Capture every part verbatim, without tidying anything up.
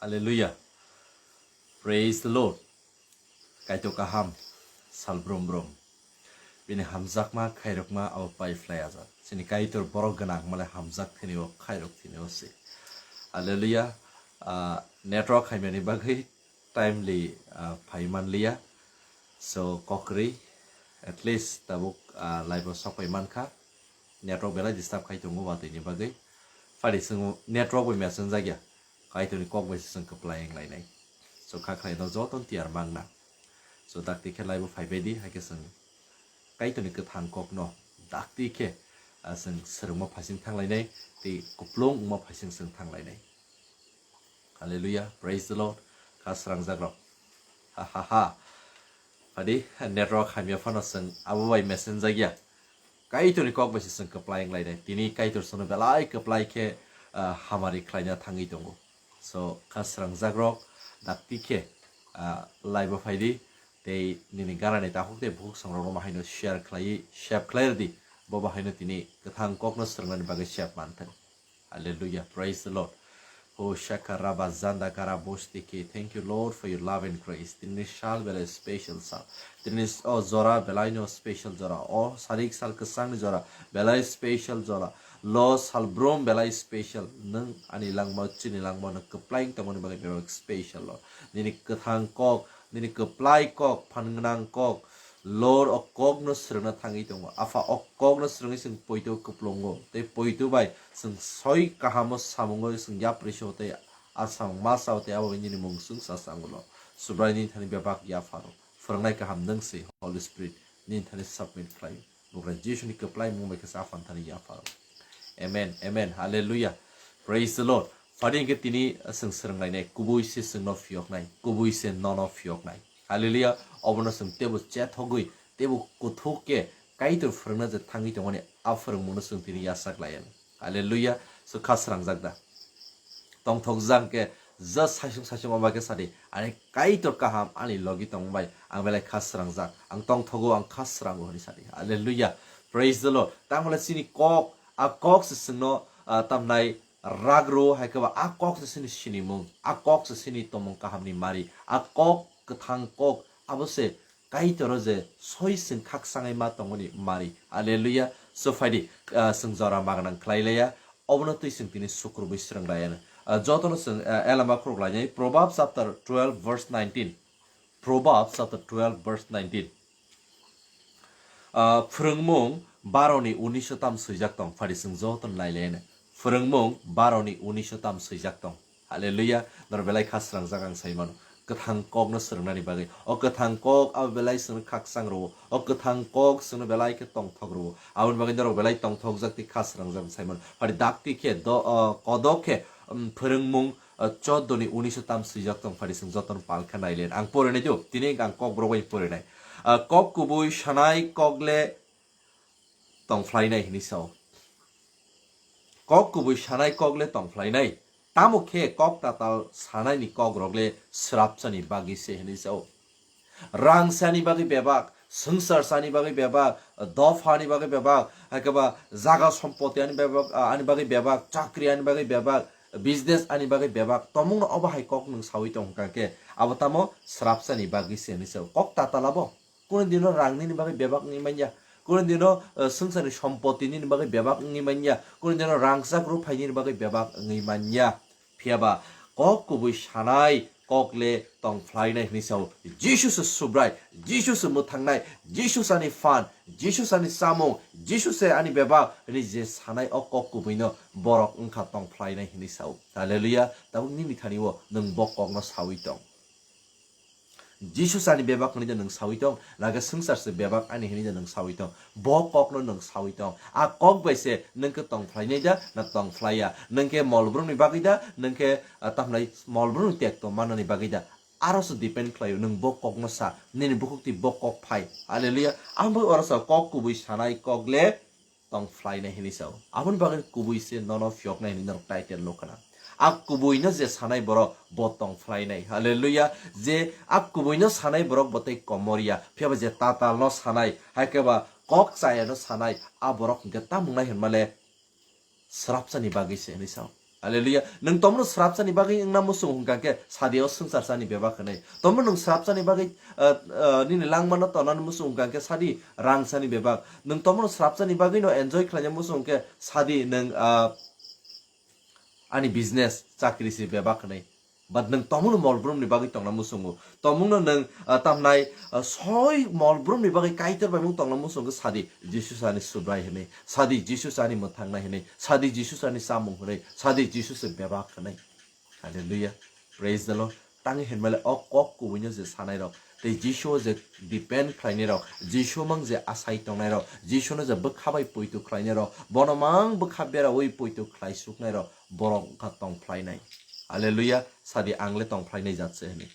Hallelujah. Praise the Lord. Kaitor kaham, sal brum brum. Bini hamjakma khairokma abo pai phlai ajak. Chini Kaitor borok gwnang male hamjak thini o khairok thini o se. Hallelujah. Ah, network haimani bagwi timely, ah, phai manliya. So, kokri, at least tabuk, ah, live o sok pai mankha. Network belai disturb khai tongo watwi ni bagwi. Phadi chwng network bai message jakya. Kaitorni kok bai se chwng kwplai wng lainai. So, kha khlai no joto tiyar mangna. So, dakti khe live o phai bai di, hai khe chwng Kaitorni kwthang kokno dakti khe, ah, chwng swrwngma phaising thang lainai, tei kuplung wngma phaising chwng thang lainai. Hallelujah, praise the Lord. Kha srangjak rok. Ha, ha, ha. Phadi network hamya phano chwng abo bai message jakya. Kaitorni kok bai se chwng kwplai wng lainai. Tini Kaitor chwngno belai kwplai khe, ah, hamari khlaina thangwi tongo. So, kha srangjak rok dakti khe, ah, live o phai di. Tei nini ganani takhuk tei bukhuk songrokno bahaino share khlaiwi, share khlai rwdi. Bo bahaino tini kwthang kokno swrwngnani bagwi share manthai. Hallelujah, praise the Lord. O shaka raba zanda kara bosti ki. Thank you, Lord, for your love and grace. Tini sal belai special sal. Tini o jora belai no special jora. O sarik sal kwsang ni jora belai special jora. Lo sal brum belai special. Nung ani langma, chini langma no kwplai tongmani bagwi belai special lo. Nini kwthang kok, nini kwplai kok, phan gwnang kok, Lord, o kokno swrwngna thangwi tongo. Apha, o kokno swrwngwi chwng poito kwplungo. Tei poito bai chwng soi kahamo samungo chwng yapri so tei a samung ma sao tei abo nini mung chwng sa sangulo. Subrai nini thani bebak yapharo. Phwrwngnai kaham nwng se, Holy Spirit, nini thani submit khlai. Bugra Jisuni kwplai mung bai khe sa Apha thani yapharo. Amen, amen, hallelujah. Praise the Lord. Phadi hwnkhe tini chwng swrwnglainai, kubui se chwngno phiyoknai, kubui se nono phiyoknai. Hallelujah. Obono chwng teibo chethogwi, teibo kuthuk khe Kaitor phwrwngna je thangwi tongmani, a phwrwngmungno chwng tini yachak lai anw. Hallelujah. So kha srangjak da? Tongthokjak khe just saisung saisung oba khe sadi, ani Kaitor kaham ani logi tongmani bai ang belai kha srangjak. Ang tongthogo, ang kha srango hwnwi sadi. Hallelujah. Praise the Lord. Tangmale chini kok, a kok se chwngno, ah, tamnai ragro, hai khe ba a kok se chini sinimung, a kok se chini tongmung kahamni mari, a kok kwthang kok, abo se Kaitoro je soi chwng khakchangwi ma tongmani mari. Hallelujah. So phaidi, ah, chwng jora magwnang khlai laiya. Obono twi chwng tini sukrubwi swrwng laiya. Ah, jotono chwng, ah, elama khuruk lainai. Proverbs chapter twelve verse nineteen. Proverbs chapter twelve verse nineteen. Ah, phwrwngmung baroni unisho tam swijak tong, phadi chwng joto nai le ne. Phwrwngmung baroni unisho tam swijak tong. Hallelujah. Norok belai kha srangjak ang sai mano. Kwthang kokno swrwngnani bagwi. O kwthang kok abo belai chwngno khakchang rwo. O kwthang kok chwngno belai khe tongthok rwo. Aboni bagwi norok belai tongthokjak tei kha srangjak ang sai mano. Phadi dakti khe do, ah, kodok khe, um, phwrwngmung ah, chouddoni unisho tam swijak tong phadi chwng jotono pal khe nai le. Ang porinai do, tini ang kokborok bai porinai. Ah, kok kubui sanai kok le tong phlainai hwnwi sao. Kok kubui sanai kok le tong phlainai. Tamo khe kok tatal sanaini kokrok le srapsani bagwi se hwnwi sao. Rang sani bagwi bebak, swngchar sani bagwi bebak, dopha ni bagwi bebak, hai khe ba jaga sompoti ani bebak, ah, ani bagwi bebak, chakri ani bagwi bebak, business ani bagwi bebak, tomungno obo hai kok nwng sawi tong kha khe, abo tamo srapsani bagwi se hwnwi sao. Kok tatal abo. Kunu dino rang nini bagwi bebak wngwi manya. Kunu dino, eh, swngcharni sompoti nini bagwi bebak wngwi manya. Kunu dino rangchak ruphaini bagwi bebak wngwi manya. Phiya ba kok kubui sanai kok le tong phlainai hwnwi sao. Jisu se Subrai, Jisu se mwthangnai, Jisu se ani phan, Jisu se ani chamung, Jisu se ani bebak hwnwi je sanai o kok kubuino borok wngkha tong phlainai hwnwi sao. Hallelujah. Tabuk nini thani o nwng bo kokno sawi tong. Jisu se ani bebak hwnwi de nwng sawi tong, na khe swngchar se bebak ani hwnwi de nwng sawi tong. Bo kokno nwng sawi tong. A kok bai se nwng khe tong phlainai da, na tong phlaiya. Nwng khe molbrumni bagwi da, nwng khe, ah, tamhlai molbrumni tekto mannani bagwi da. Aro se depend khlaio, nwng bo kokno sa, nini bukhuk twi bo kok phai. Hallelujah. Ang bai oro sa kok kubui sanai kok le tong phlainai hwnwi sao. Aboni bagwi kubui se nono phiyoknai hwnwi norok title nukha na. A kubuino je sanai borok bo tong phlainai. Hallelujah. Je a kubuino sanai borok bo tei komor ya. Phiya ba je tatalno sanai, hai khe ba kok chayano sanai, a borok hwnkhe tamo wngnai hwnmale srapsani bagwi se hwnwi sao. Hallelujah. Nwng tomono srapsani bagwi wngna muchung hwnkha khe sadi o swngchar sani bebak hwnwi. Tomo nwng srapsani bagwi, ah, ah, nini langmano tonani muchung hwnkha khe sadi rang sani bebak. Nwng tomono srapsani bagwi no enjoy khlaina muchung khe sadi nwng, ah, ani business, chakri se bebak hwnwi. But nwng tomono mol brumni bagwi tongna muchungo. Tomungno nwng, ah, tamnai, ah, soi mol brumni bagwi Kaitor bai mung tongna muchungo sadi Jisu sani Subrai hwnwi. Sadi Jisu sani mwthangnai hwnwi. Sadi Jisu sani chamung hwnwi. Sadi Jisu se bebak hwnwi. Hallelujah. Praise the Lord. Tangwi hinmale o kok kubuino je sanai rok. Tei Jisu o je depend khlainai rok. Jisu mang je asai tongnai rok. Jisu no je bwkha bai poito khlainai rok. Bono mang bwkha berawi poito khlai suknai rok. Borok wngkha tongphlainai. Hallelujah. Sadi ang le tongphlainai jat se hwnwi.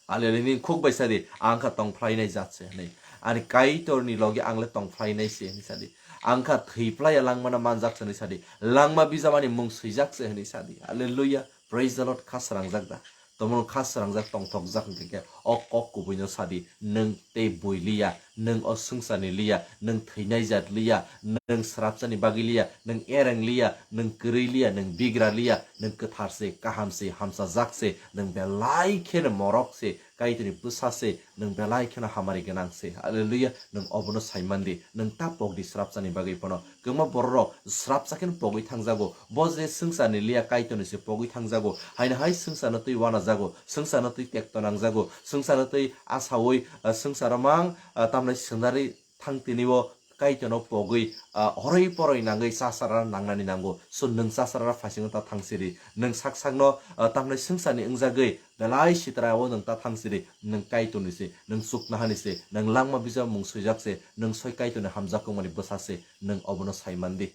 Hallelujah. Nini khuk bai sadi ang kha tongphlainai jat se hwnwi. Ani Kaitor ni logi ang le tongphlainai se hwnwi sadi. Ang kha thwi phlaiya langmano manjak se hwnwi sadi. Langma bijamani mung swijak se hwnwi sadi. Hallelujah. Praise the Lord. Kha srangjak da. Tomono kha srangjak tongthokjak hwnkhe khe o kok kubuino sadi. Nwng tei bui liya, nwng o swngcharni liya, nwng thwinai jat liya, nwng srapsani bagwi liya, nwng ereng liya, nwng kwrwi liya, nwng bigra liya, nwng kwthar se, kaham se, hamsajak se, nwng belai kheno morok se, Kaitorni bwsa se, nwng belai kheno hamari gwnang se. Hallelujah, nwng obono saimandi, nwng ta pokdi srapsani bagwi phano. Kwbangma bororok srapsa kheno pogwi thangjago. Bo je swngcharni liya Kaitorni se pogwi thangjago. Haino hai swngcharno twi wanajago, swngcharno twi tekto nangjago, swngcharno twi asaui, ah, swngcharo mang, ah, tamnai swnari thang tini o Kaitorno pogwi, ah, horoi poroi nangwi chasara nangnani nango. So nwng chasara phaisingo ta thangsiri. Nwng sak sakno, ah, tamnai swngcharni wngjagwi belai sitra o nwng ta thangsiri. Nwng Kaitorni se, nwng chuknahani se, nwng langma bijap mung swijak se, nwng soi Kaitorni hamjak wngmani bwsa se. Nwng obono saimandi.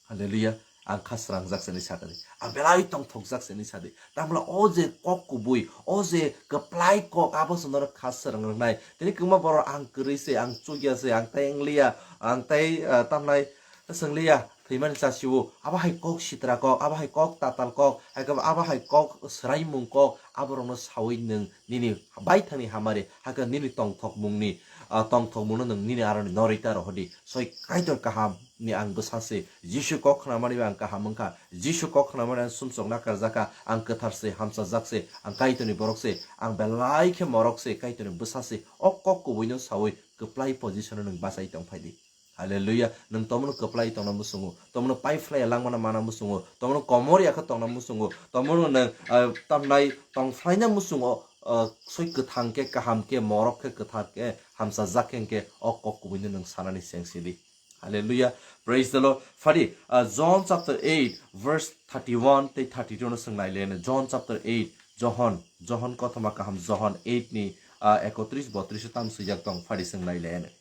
Hallelujah. Ang kha srangjak se ni sakani. Ang belai tongthokjak se ni sadi. Tamla o je kok kubui, o je kwplai kok, abo se norok kha srang rwnai. Tini kwma borok ang kwrwi se, ang chukya se, ang tai wngliya, ang tai, ah, tamnai swngliya, thwimani chasiwo. Abo hai kok sitra kok, abo hai kok tatal kok, hai khe abo hai kok swraimung kok, aborokno sawi nwng nini baithangni hamari, hai khe nini tongthokmungni, ah, tongthokmungno nwng nini aroni norita rohordi. Soi Kaitor kaham ni ang bwsa se. Jisu kok khnamani ang kaham wngkha. Jisu kok khnamani ang sumsok nakarjak kha. Ang kwthar se, hamsajak se, ang Kaitorni borok se, ang belai khe morok se, Kaitorni bwsa se. O kok kubuino sawi kwplai position-o nwng bachai tongphaidi. Hallelujah. Nwng tomono kwplai tongna muchungo, tomono paiphlai langmano mana muchungo, tomono komor yakhe tongna muchungo, tomono nwng, ah, tamnai tongphlaina muchungo, ah, soi kwthang khe, kaham khe, morok khe, kwthar khe, hamsajak khe, hwnkhe o kok kubuino nwng sanani sengsidi. Hallelujah. Praise the Lord. Phadi, ah, John chapter eight, verse thirty-one tei thirty-two no swng nai le. John chapter eight, Johon, Johon kothoma kaham, Johon eight ni, ah, ekotris botris o tam swijak tong, phadi swng nai le.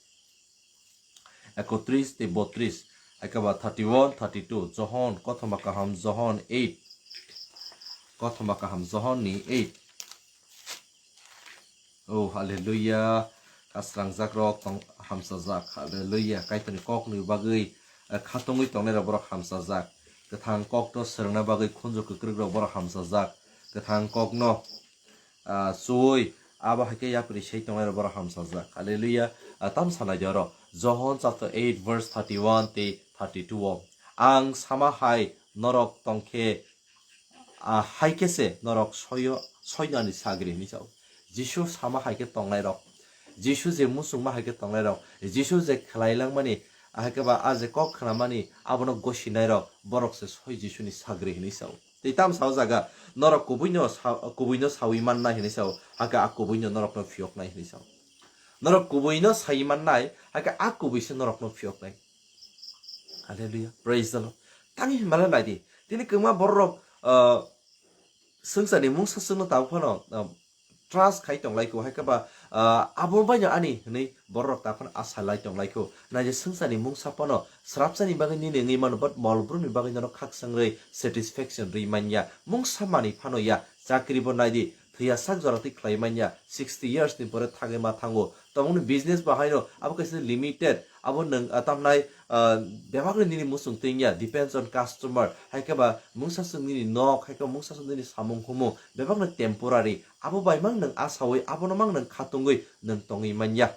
Ekotris tei botris, ekaba thirty-one, thirty-two, Johon kothoma kaham, Johon eight, kothoma kaham, Johon ni eight. Oh, hallelujah. Kasrangjak rok tong hamsajak. Hallelujah. Kaitorni kokni bagwi, eh, khatungwi tongnai rok borok hamsajak. Kwthang kokno swrwngna bagwi khunju kwkrwk rok borok hamsajak. Kwthang kokno, ah, chuwi abo hai khe yapri sei tongnai rok borok hamsajak. Hallelujah. Ah, tam sanai de oro. Johon chapter eight verse thirty-one tei thirty-two o. Ang sama hai norok tongkhe, ah, hai khe se norok soyo, soinani sagri hwnwi sao. Jisu sama hai khe tongnai rok, Jisu je muchungma hai khe tongnai rok, Jisu je khlai langmani, ah, hai khe ba a je kok khnamani abono gosinai rok, borok se soi Jisuni sagri hwnwi sao. Tei tam sao jaga, norok kubuino sa-, kubuino sawi mannai hwnwi sao, hakhe a kubuino norokno phiyoknai hwnwi sao. Norok kubuino sai mannai, hakhe a kubui se norokno phiyoknai. Hallelujah. Praise the Lord. Tangwi hinmale naidi. Tini kwbangma bororok, ah, swngcharni mungsa swngno tabuk phano, ah, trust khai tonglaikho, hai khe ba, ah, abo baino ani hwnwi bororok ta phano asa lai tonglaikho. Naidi swngcharni mungsa phano srapsani bagwi nini wngwi mano, but mol brumni bagwi nono khakchangwi satisfaction rwi manya. Mungsa manwi phano ya, chakri bo naidi, thwiya sak jora twi khlai manya, sixty years ni pore thangwi ma thango. Tamoni business bo haino abo kaisa limited, abo nwng, ah, tamnai, ah, bebakni nini muchung twi wngya, depends on customer. Hai khe ba mungsa swk nini nok, hai khe mungsa swk nini samung humung, bebakno temporary. Abo bai mang nwng asawi, abono mang nwng khatungwi nwng tongwi manya.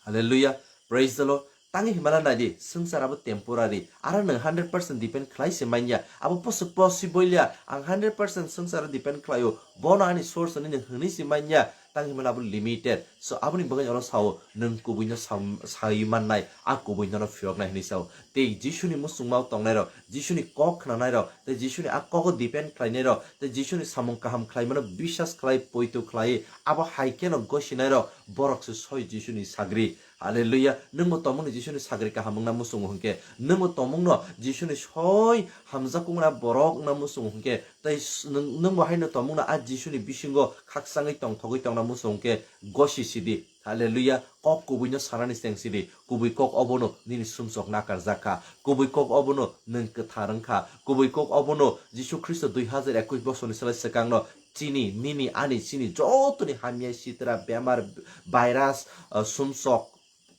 Hallelujah. Praise the Lord. Tangwi himala naidi, swngchar abo temporary. Aro nwng hundred percent depend khlai se manya. Abo posuk posi boilia, ang hundred percent swngchar depend khlaio. Bono ani source nini hwnwi se manya. Tangwi himala abo limited. So aboni bagwi oro sao, nwng kubuino sam-, sai mannai, a kubui nono phiyoknai hwnwi sao. Tei Jisuni muchungmao tongnairok, Jisuni kok khnanairok, tei Jisuni a kogo depend khlainairok, tei Jisuni samung kaham khlaimano biswas khlai, poito khlai, abo hai kheno gosinairok, borok se soi Jisuni sagri. Hallelujah. Nwngbo tongmungno Jisuni sagri kaham wngna muchungo hwnkhe, nwngbo tongmungno Jisuni soi hamjakmungna borok wngna muchungo hwnkhe, tei s-, nwng-, nwngbo haino tongmungno a Jisuni bisingo khakchangwi tongthogwi tongna muchungo hwnkhe gosi sidi. Hallelujah. Kok kubuino sanani cheng sidi. Kubui kok obono nini sumsok nakarjak kha. Kubui kok obono nwng kwthar wng kha. Kubui kok obono Jisu Khristo dui hajar ekush bosorni slai swkangno chini, nini, ani, chini jotoni hamya, sitra, bemar, virus, ah, sumsok,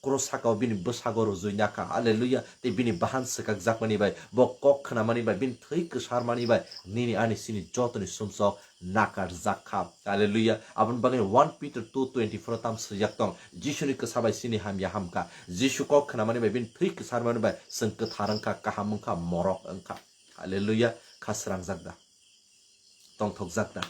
kro sakao bini bwsago rwjui nakha. Hallelujah. Tei bini bahan swkakjakmani bai, bo kok khnamani bai, bini thwi kwsarmani bai, nini, ani, chini jotoni sumsok nakarjak kha. Hallelujah. Aboni bagwi one Peter two twenty-four tam swijak tong, Jisuni kwsa bai chini hamya hamkha. Jisu kok khnamani bai, bini thwi kwsarmani bai chwng kwthar wngkha, kaham wngkha, morok wngkha. Hallelujah. Kha srangjak da? Tongthokjak da?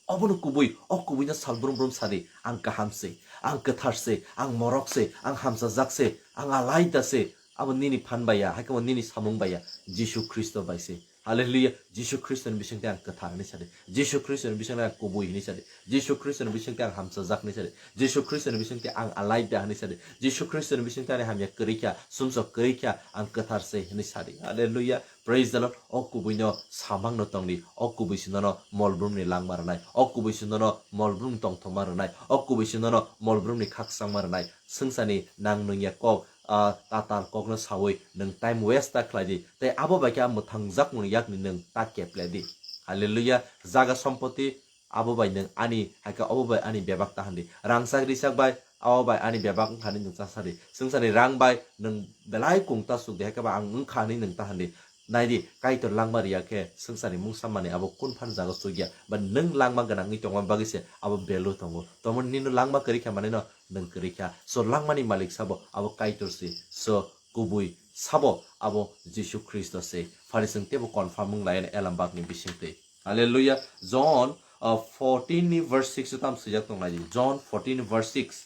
Obono kubui, o kubuino sal brum brum sadi, "Ang kaham se, ang kwthar se, ang morok se, ang hamchajak se, ang alaida se." Abo nini phan bai ya, hai khe bo nini samung bai ya, Jisu Khristo bai se. Hallelujah. Jisu Khristo ni bising tei ang kwthar hwnwi sadi. Jisu Khristo ni bising tei ang kubui hwnwi sadi. Jisu Khristo ni bising tei ang hamchajak hwnwi sadi. Jisu Khristo ni bising tei ang alaida hwnwi sadi. Jisu Khristo ni bising tei ani hamya kwrwi kha, sumsok kwrwi kha, ang kwthar se hwnwi sadi. Hallelujah. Praise the Lord. O kubuino samangno tongdi. O kubui se nono molbrumni langma rwnai. O kubui se nono molbrumni tongthokma rwnai. O kubui se nono molbrumni khakchangma rwnai. Swngcharni nang nungya kok, ah, tatal kokno saui nwng time waste ta khlai di. Tei abo bai khe a mwthangjakmungni yakni nwng ta keple di. Hallelujah. Jaga sompoti abo bai nwng ani, hai khe obo bai ani bebak ta handi. Rangchak richak bai abo bai ani bebak wngkha hwnwi nwng ta sadi. Swngcharni rang bai nwng belai kung ta suk di, hai khe ba ang wngkha hwnwi nwng ta handi. Naidi, Kaitor langma riya khe swngcharni mungsa manwi abo kun phan jaga chukya. Ba nwng langma gwnangwi tongma bagwi se abo value tongo. Tongmani nino langma kwrwi kha manwino nwng kwrwi kha. So langmani malik sabo abo Kaitor se. So kubui sabo abo Jisu Khristo se. Phari chwng teibo confirm wng lai anw Elambakni bisingtwi. Hallelujah. John, uh, fourteen ni verse six tam swijak tong lai di. John fourteen verse six.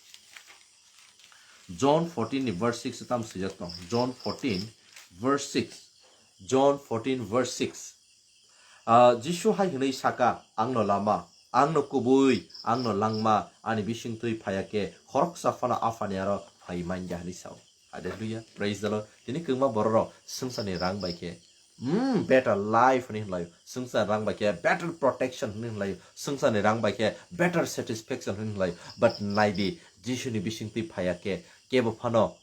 John fourteen ni verse six tam swijak tong. John fourteen verse six. John fourteen verse six. Ah, Jisu hai hwnwi saka, "Angno lama, angno kubui, angno langma, ani bisingtwi phaya khe khoroksa phano Aphani aro phai man ya," hwnwi sao. Hallelujah, praise the Lord. Tini kwbangma bororok swngcharni rang bai khe, hmm, better life hwnwi hwnlaio. Swngcharni rang bai khe better protection hwnwi hwnlaio. Swngcharni rang bai khe better satisfaction hwnwi hwnlaio. But naidi, Jisuni bisingtwi phaya khe kebo phano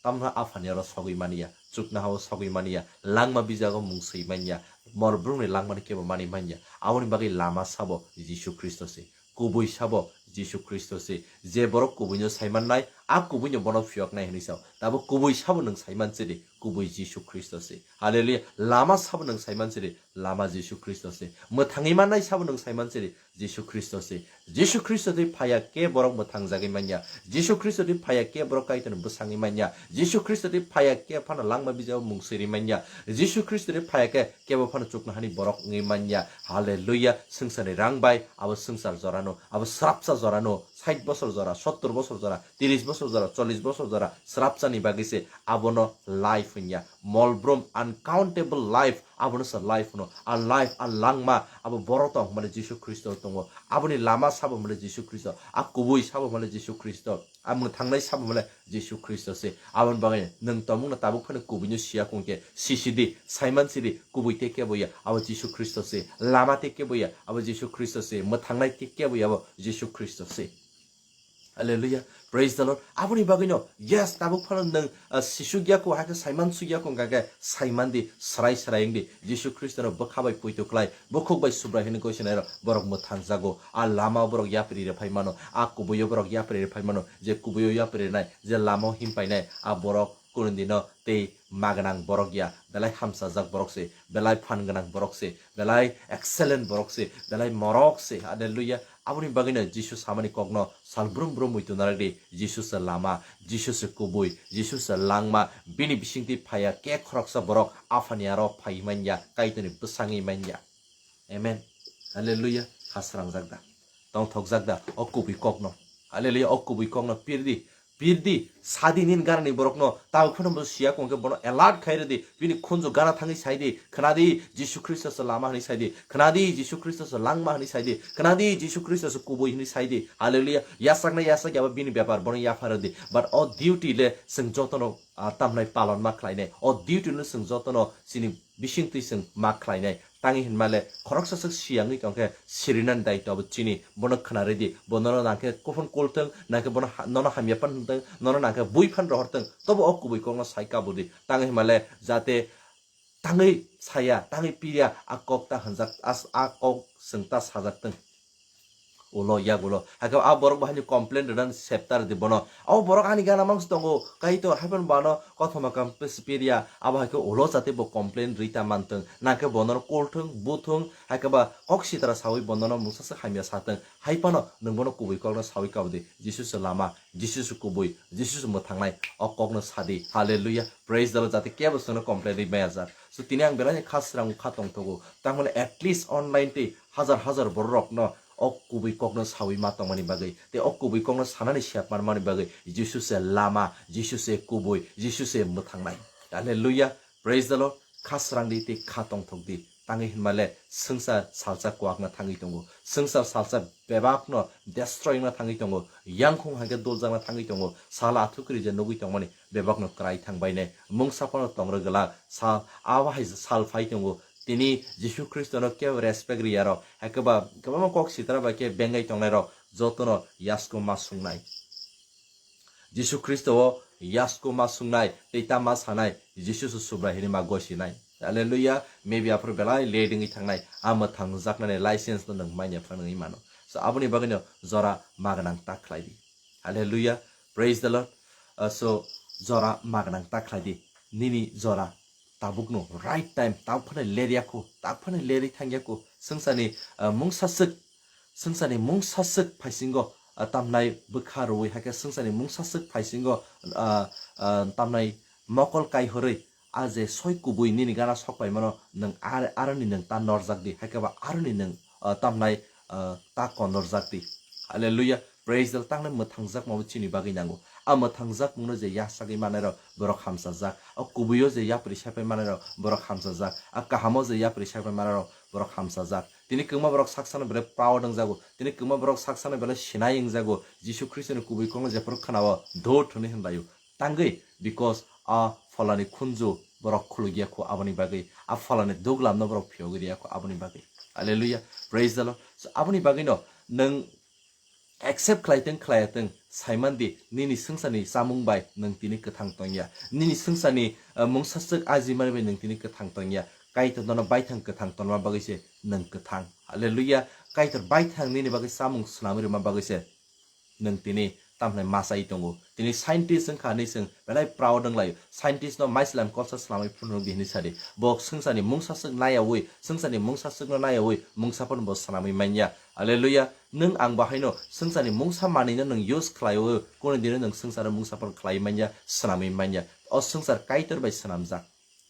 tamno Aphani aro sogwi manya, chuknohao sogwi manya, langma bijago mung swi manya, morbrumni langmani kebo mani manya. Aboni bagwi lama sabo Jisu Khristo se, kubui sabo Jisu Khristo se. Je borok kubuino saimannai, a kubuino bono phiyoknai hwnwi sao. Tabuk kubui sabo nwng saiman sidi, kubui Jisu Khristo se. Hallelujah. Lama sabo nwng saiman sidi, lama Jisu Khristo se. Mwthangwi mannai sabo nwng saiman sidi, Jisu Khristo se. Jisu Khristo twi phaya khe borok mwthangjagwi manya. Jisu Khristo twi phaya khe borok Kaitorni bwsangwi manya. Jisu Khristo twi phaya khe phano langma bijago mung swi rwi manya. Jisu Khristo twi phaya khe kebo phano chuknohani borok wngwi manya. Hallelujah. Swngcharni rang bai abo swngchar jorano, abo srapsa jorano, sait bosor jora, sottor bosor jora, tris bosor jora, chollish bosor jora srapsani bagwi se abono life wngya. Molbrum uncountable life, abono se life hwno. A life, a langma, abo borok tong hwnmale Jisu Khristo tongo. Aboni lama sabo hwnmale Jisu Khristo. A kubui sabo hwnmale Jisu Khristo. A mwthangnai sabo hwnmale Jisu Khristo se. Aboni bagwi nwng tongmungno tabuk phano kubuino siya kung khe sisidi, saiman sidi, kubui tei kebo ya, abo Jisu Khristo se. Lama tei kebo ya, abo Jisu Khristo se. Mwthangnai tei kebo ya, abo Jisu Khristo se. Hallelujah. Praise the Lord. Aboni bagwino, yes, tabuk phano nwng, ah, sisuk ya kho, hakhe saiman suk ya kho, hwnkha khe saiman di, srai srai wng di. Jisu Khristono bwkha bai poito klai, bukhuk bai Subrai hwnwi gosinairok borok mwthangjago. A lama borok yapri rw phai mano, a kubuio borok yapri rw phai mano, je kubuio yapri rwnai, je lamao him painai, a borok kunudino tei magwnang borok ya, belai hamchajak borok se, belai phan gwnang borok se, belai excellent borok se, belai morok se. Hallelujah. Aboni bagwino Jisu samani kokno sal brum brum muitu narakdi, Jisu se lama, Jisu se kubui, Jisu se langma, bini bisingtwi phaiya khe khoroksa borok Aphani aro phai manya, Kaitorni bwsangwi manya. Amen. Hallelujah. Khasrangjak da. Tongthokjak da o kubui kokno. Hallelujah. O kubui kokno pirdi. Pirdi. Sadi nini ganani borokno. Tabuk phano bo siya kongkhe bono alert khai rwdi. Bini khunju gana thangwi saidi. Khnadi Jisu Khristo se lama hwnwi saidi. Khnadi Jisu Khristo se langma hwnwi saidi. Khnadi Jisu Khristo se kubui hwnwi saidi. Hallelujah. Yasakna yasak yaba bini bepar bono yapha rwdi. But o duty le chwng jotono, ah, tamnai palon ma khlainai. O duty no chwng jotono chini bisingtwi chwng ma khlainai. Tangwi hinmale khoroksa swk siyangwi tongkhe sirinani daitwbo chini. Bono khna rwdi, bo nono nangkhe kuphun kulthwng, nangkhe bono ha-, nono hamya phan hwntwng, nono nangkhe bui phan rohortwng, tobo o kubui kokno sai kabudi. Tangwi hinmale jate tangwi saya, tangwi pirya a kok ta hwnjak, as-, a kok chwng ta sajaktwng. Ulo yak ulo. Haikhe a borok bo haino complain rwna septar di bono. O borok ani gana mangsi tongo. Kaitor haikhe bano kothoma kam pis-, pirya. Abo haikhe ulo jate bo complain rita mantwng. Nangkhe bonono kulthwng, buthwng, haikhe ba kok sitra sawi bonono mungsa se hamya satwng. Haipano nwng bono kubui kokno sawi kabudi. Jisu se lama, Jisu se kubui, Jisu se mwthangnai. O kokno sadi. Hallelujah. Praise the Lord. Jate kebo chwngno complain ri maya jak. So tini ang belai kha srang kha tongthogo. Tamoni at least online tei hajar hajar borok rokno o kubui kokno sawi ma tongmani bagwi, tei o kubui kokno sanani siap manmani bagwi Jisu se lama, Jisu se kubui, Jisu se mwthangnai. Hallelujah. Praise the Lord. Kha srangdi tei kha tongthokdi. Tangwi hinmale swngchar salsa kwakna thangwi tongo. Swngchar salsa bebakno destroy wngna thangwi tongo. Yangkhung hai khe doljakna thangwi tongo. Sal athukri je nugwi tongmani bebakno kwrai thang bainai. Mungsa phano tongrw glak. Sal, abo hai sal phai tongo. Tini Jisu Khristono kebo respect riyarok, hai khe ba kwbangma kok sitra bai khe bengai tongnairok jotono yasko ma sungnai. Jisu Khristo o yasko ma sungnai tei ta ma sanai, Jisu se Subrai hwnwi ma gosinai. Hallelujah. Maybe aphuru belai late wngwi thangnai, a mwthangjaknani license no nwng manya phano wngwi mano. So aboni bagwino jora magwnang ta khlai di. Hallelujah. Praise the Lord. Uh, so jora magwnang ta khlai di. Nini jora tabukno right time, tabuk phano lerya kho, tabuk phano lerwi thangya kho. Swngcharni, uh, mungsa swk, swngcharni mungsa swk phaisingo, uh, tamnai bwkha rwui, hai khe swngcharni mungsa swk phaisingo, uh, uh, tamnai mokol kaihorwi, a je soi kubui nini gana sok paimano nwng ar-, aroni nwng ta norjak di, hai khe ba aroni nwng, uh, tamnai, uh, ta konorjak di. Hallelujah. Praise the Lord. Tangnai mwthangjak mabo chini bagwi nango. A mwthangjak mungno je yasagwi manairok borok hamsajak. A kubuio je yapri saipai manairok borok hamsajak. A kahamo je yapri saipai manairok borok hamsajak. Tini kwbangma borok saksano belai proud wngjago. Tini kwbangma borok saksano belai sinai wngjago. Jisu Khristoni kubui kokno jephuru khwnao, "Dot," hwnwi hwnlaio. Tangwi, because a pholani khunju borok khulugya kho aboni bagwi, a pholani duglamno borok phiyogwi riya kho aboni bagwi. Hallelujah. Praise the Lord. So, aboni bagwino nwng accept khlai tong khlai ya tong, saiman di, nini swngcharni chamung bai nwng tini kwthang tongya. Nini swngcharni, uh, mungsa swk ajimani bai nwng tini kwthang tongya. Kaitor nono baithang kwthang tonma bagwi se nwng kwthang. Hallelujah. Kaitor baithang nini bagwi chamung swnamwi rwma bagwi se nwng tini tamhinai machai tongo. Tini scientist wngkha hinwi chwng belai proud wnglaio. Scientist no maichwlam kolsa swnamwi phunukdi hinwi sadi. Bo swngcharni mungsa swk naiyawi, swngcharni mungsa swkno naiyawi mungsa phano bo swnamwi manya. Hallelujah. Nwng ang bahaino swngcharni mungsa manwino nwng use khlaiwi, kunu dino nwng swngcharni mungsa phano khlaiwi manya, swnamwi manya. O swngchar Kaitor bai swnamjak.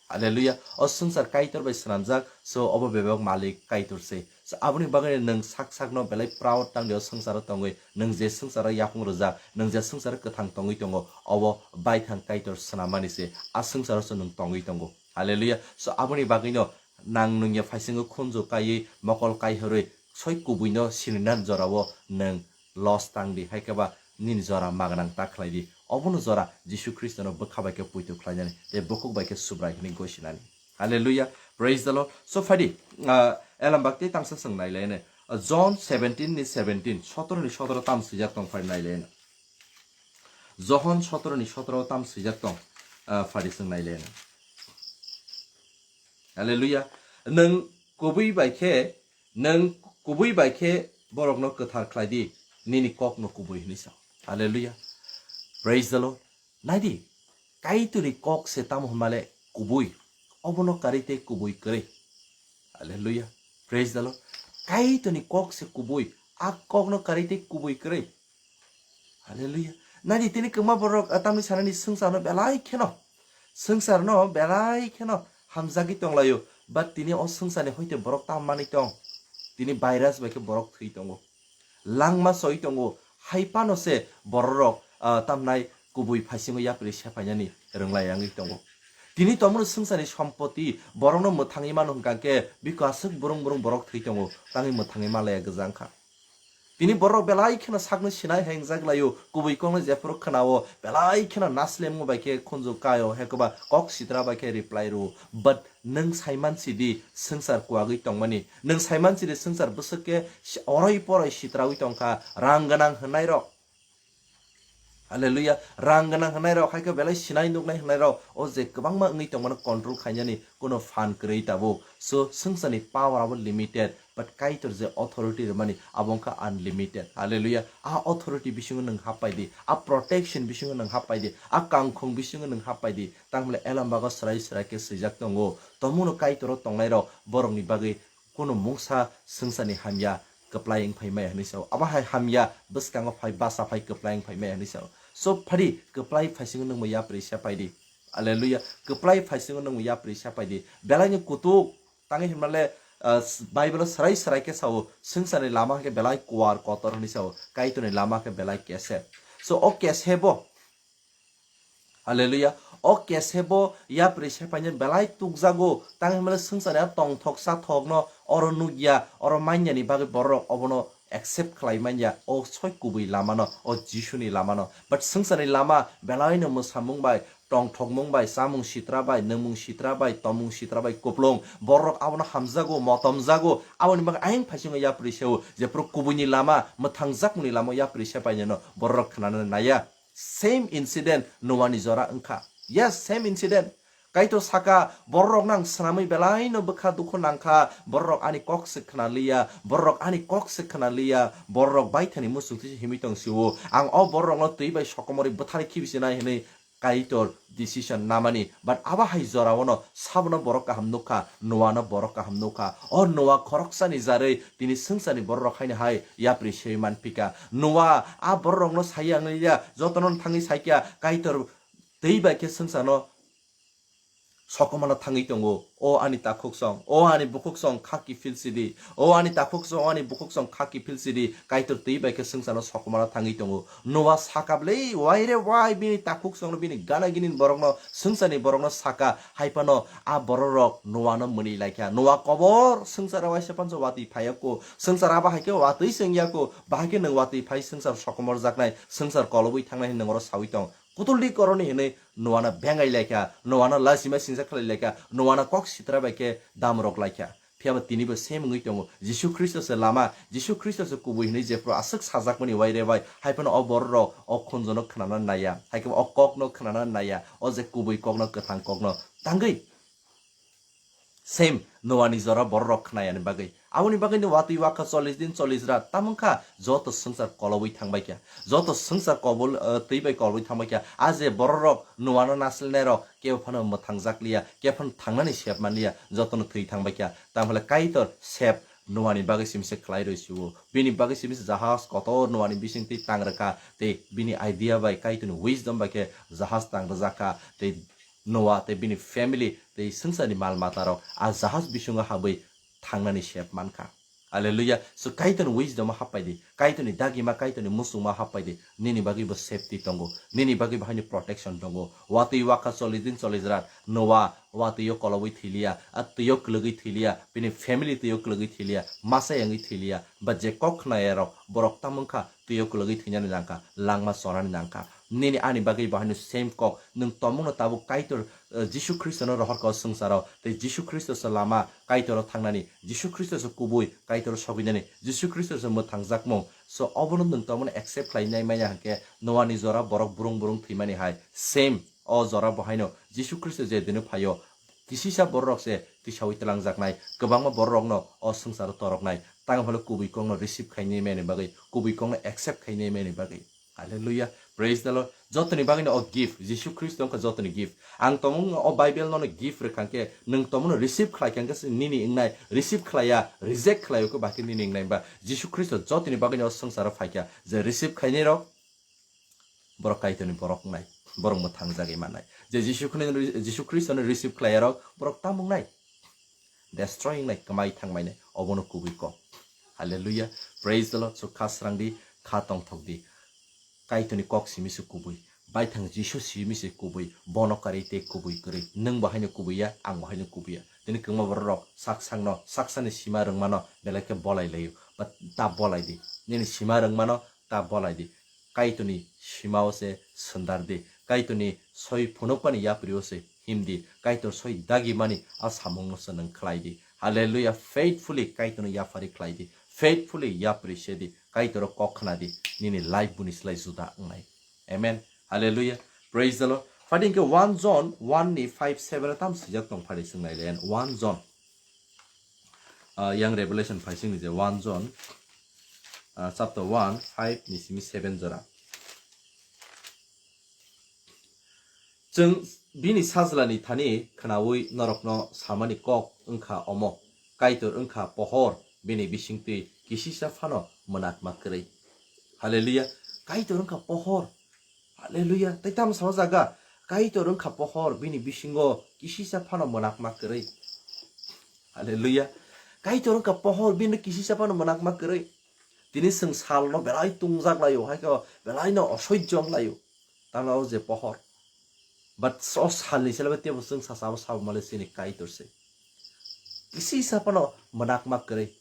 Hallelujah. O swngchar Kaitor bai swnamjak, so obo bebak malik Kaitor se. So aboni bagwi nwng sak sakno belai proud tangdi o swngcharo tongwi, nwng je swngcharo yapung rwjak, nwng je swngcharo kwthang tongwi tongo, obo baithang Kaitor swnammani se, a swngcharo se nwng tongwi tongo. Hallelujah. So aboni bagwino nang nwngya phaisingo khunju kaiwi mokol kaihorwi soi kubuino sininan jorao nwng loss tang di, hai khe ba nini jora magwnang ta khlai di. Obono jora Jisu Khristono bwkha bai khe poito khlainani tei bukhuk bai khe Subrai hwnwi gosinani. Hallelujah. Praise the Lord. So phai di, ah, elam bakti tangsa chwng nai lai ne. Ah, John seventeen ni seventeen, sotoro ni sotoro tam swijak tong phai nai lai ne. Johon sotoro ni sotoro tam swijak tong, ah, phai di chwng nai lai ne. Hallelujah. Nwng kubui bai khe, nwng kubui bai khe borokno kwthar khlai di, nini kokno kubui hwnwi sa. Hallelujah. Praise the Lord. Nai di, Kaitorni kok se tamo hwnmale kubui. Obono karwi tei kubui kwrwi. Hallelujah. Praise the Lord. Kaitorni kok se kubui, A kokno karwi tei kubui kwrwi. Hallelujah. Nadi tini kwma borok, ah, tamni sanani swngcharno belai kheno, swngcharno belai kheno hamjagwi tonglaio. But tini o swngcharni hoite borok tam manwi tong. Tini virus bai khe borok thwi tongo. Langma soi tongo. Hai phano se bororok, ah, tamnai kubui phaisingo yapri sephainani rwnglai yangwi tongo. Tini tomno swngcharni sompoti borokno mwthangwi mano hwnkha khe biko aswk burung burung borok thwi tongo, tangwi mwthangwi malaya gwja wngkha. Tini borok belai kheno sakno sinai hai wngjak laio, kubui kokno jephuru khwnao, belai kheno naslemung bai khe khunju kaio, hekoba kok sitra bai khe reply rwo. But nwng saiman sidi swngchar kuagwi tongmani, nwng saiman sidi swngchar bwswk khe oroi poroi sitraui tongkha, rang gwnang hwnnairok. Hallelujah. Rang gwnang hwnnairok, hai khe belai sinai nuknai hwnnairok, o je kwbangma wngwi tongmano control khainani kuno phan kwrwi tabuk. So, swngcharni power abo limited, but Kaitor je authority rwmani, abo wngkha unlimited. Hallelujah. A authority bisingo nwng happai di, a protection bisingo nwng happai di, a kangkhong bisingo nwng happai di. Tangmale Elambago swrai swrai khe swijak tongo, tomungno Kaitoro tongnairok borokni bagwi kunu mungsa swngcharni hamya kwplai wng phai maya hwnwi sao. Abo hai hamya bwskango phai basa phai kwplai wng phai maya hwnwi sao. So phadi kwplai phaisingo nwngbo yapri sepai di. Hallelujah. Kwplai phaisingo nwngbo yapri sepai di. Belaini kutuk tangwi hinmale, ah, Bible-o swrai swrai khe sao, swngcharni lama khe belai kuar kotor hwnwi sao, Kaitorni lama khe belai kesep. So o kesebo Hallelujah. O kesebo yapri sepainani belai tukjago, tang hinmale swngcharni a tongthok sathokno oro nukya, oro manyani bagwi bororok obono accept khlai manya, o soi kubui lamano, o Jisuni lamano. But swngcharni lama belaino mwsamung bai, tongthokmung bai, chamung sitra bai, nwngmung sitra bai, tomung sitra bai kuplung, bororok abono hamjago, motomjago, aboni bagwi ayang phaisingo yapri seo, jephuru kubuini lama, mwthangjakmungni lama yapri sepainano bororok khnanani naiya. Same incident Noani jora wngkha. Yes, same incident. Kaitor saka, bororokno ang swnamwi belaino bwkha dukhu nangkha, bororok ani kok se khna liya, bororok ani kok se khna liya, bororok baithani muchungtwi se himwi tong sio. Ang o bororokno twi bai sokomorwi bwtharwi khibi sinai hwnwi Kaitor decision namani. But abo hai joraono sabono borok kaham nukha, Noano borok kaham nukha. O Noa khoroksani jarwi tini swngcharni bororok haino hai yapri sewi manphika. Noa a bororokno sai ya wngya, jotono thangwi saikha, Kaitor twi bai khe swngcharno sokomorna thangwi tongo. O ani takhuksong, o ani bukhuksong, kha kiphil sidi. O ani takhuksong, o ani bukhuksong, kha kiphil sidi. Kaitor twi bai khe swngcharno sokomorna thangwi tongo. Noa saka bwle, wai re wai, bini takhuksongno, bini gana gini borokno, swngcharni borokno saka, hai phano a bororok Noano mwnwi laikha. Noa kobor, swngchar waisa panso watwi phaiya kho. Swngchar abo hai khe watwi se wngya kho. Bahai khe nwng watwi phai swngchar sokomorjaknai, swngchar kolobwi thangnai hwnwi nwng oro saui tong. Kutuldi koroni hwnwi Noano bengai laikha, Noano lachima singsa khlai laikha, Noano kok sitra bai khe damrok laikha. Phiya ba tini bo same wngwi tongo. Jisu Khristo se lama, Jisu Khristo se kubui hwnwi jephru aswk sajakmani wai re bai, hai phano o bororok o khunjono khnana naiya, hai khe o kokno khnana naiya, o je kubui kokno, kwthang kokno tangwi same Noani jora bororok khnayani bagwi. Aboni bagwino watwi wakha chollish din chollish rat, tamo wngkha joto swngchar kolobwi thangbai kha, joto swngchar kobol, eh, twi bai kolobwi thangbai kha. A je bororok Noano naslenairok kebo phano mwthangjak liya, kebo phano thangnani sep man liya, jotono thwi thangbai kha. Tamo hwnle Kaitor sep Noani bagwi simi se khlai rw sio. Bini bagwi simi se jahaj kotor Noani bising twi tang rwkha, tei bini idea bai, Kaitorni wisdom bai khe jahaj tang rwjak kha, tei Noa tei bini family tei swngcharni mal matarok a jahaj bisingo habwi thangnani sep man kha. Hallelujah. So Kaitorni wisdom o happai di, Kaitorni dagima, Kaitorni muchungma happai di, nini bagwi bo safety tongo, nini bagwi bo haino protection tongo. Watwi wakha chollish din chollish rat Noa watwi o kolobwi thwi liya, a twi o kwlwgwi thwi liya, bini family twi o kwlwgwi thwi liya, masa yangwi thwi liya, ba je kok khnayarok borok tamo wngkha twi o kwlwgwi thwinani nangkha, langma chonani nangkha. Nini ani bagwi bo haino same kok, nwng tongmungno tabuk Kaitor, eh, Jisu Khristono rohorkha o swngcharo, tei Jisu Khristo se lama, Kaitoro thangnani, Jisu Khristo se kubui, Kaitoro sogwinani, Jisu Khristo se mwthangjak mung. So obono nwng tongmungno accept khlainai manya hwnkhe Noani jora borok burung burung thwimani hai same o jora bo haino Jisu Khristo je dino phaio, kisisa bororok se tisaui twlangjaknai, kwbangma bororokno o swngcharo toroknai, tamo phano kubui kokno receive khainai mani bagwi, kubui kokno accept khainai mani bagwi. Hallelujah. Praise the Lord. Jotoni bagwino o gift, Jisu Khristo wngkha jotoni gift. Ang tomung o Bible nono gift rwkha khe, nwng tomungno receive khlai kha khe se nini wngnai, receive khlaiya, reject khlaiya khe bahai khe nini wngnai ba. Jisu Khristo jotoni bagwino o swngcharo phaikha, je receive khlainai rok, borok Kaitorni borok wngnai, borok mwthang jagwi mannai. Je Jisu Khri-, Jisu Khristono receive khlaiya rok, borok tamo wngnai? Destroy wngnai, kwmai thangmai nai, obono kubui kok. Hallelujah. Praise the Lord. So kha srang di, kha tongthok di. Kaitorni kok simi se kubui. Baithang Jisu simi se kubui. Bono karwi tei kubui kwrwi. Nwng bo haino kubui ya, ang bo haino kubui ya. Tini kwma borok rok sak sakno, sak sakni sima rwngmano belai khe bolai laio. Ba ta bolai di. Nini sima rwngmano ta bolai di. Kaitorni simao se swndar di. Kaitorni soi phunukmani yaprio se him di. Kaitor soi dagimani a samungno se nwng khlai di. Hallelujah. Faithfully Kaitorno yapari khlai di. Faithfully yapri se di. Kaitorno kok khna di. Nini life buni slai juda wngnai. Amen. Hallelujah. Praise the Lord. Phadi hwnkhe one John one ni five seven tam swijak tong phadi swngnai len. One John. Ah, yang Revelation phaisingni je one John, ah, chapter one, five ni simi seven jora. Chwng bini sajlani thani khnaui norokno samani kok wngkha omo, Kaitor wngkha pohor, bini bisingtwi kisisa phano mwnakma kwrwi. Hallelujah. Kaitor wngkha pohor. Hallelujah. Tei tamo sama jaga, Kaitor wngkha pohor, bini bisingo kisisa phano mwnakma kwrwi. Hallelujah. Kaitor wngkha pohor, bini kisisa phano mwnakma kwrwi. Tini chwng salno belai tungjak laio, hai khe belai no osoijjo wng laio. Tamo o je pohor. But o salni selebe tebo chwng sasa abo sabo male chini Kaitor se. Kisisa phano mwnakma kwrwi.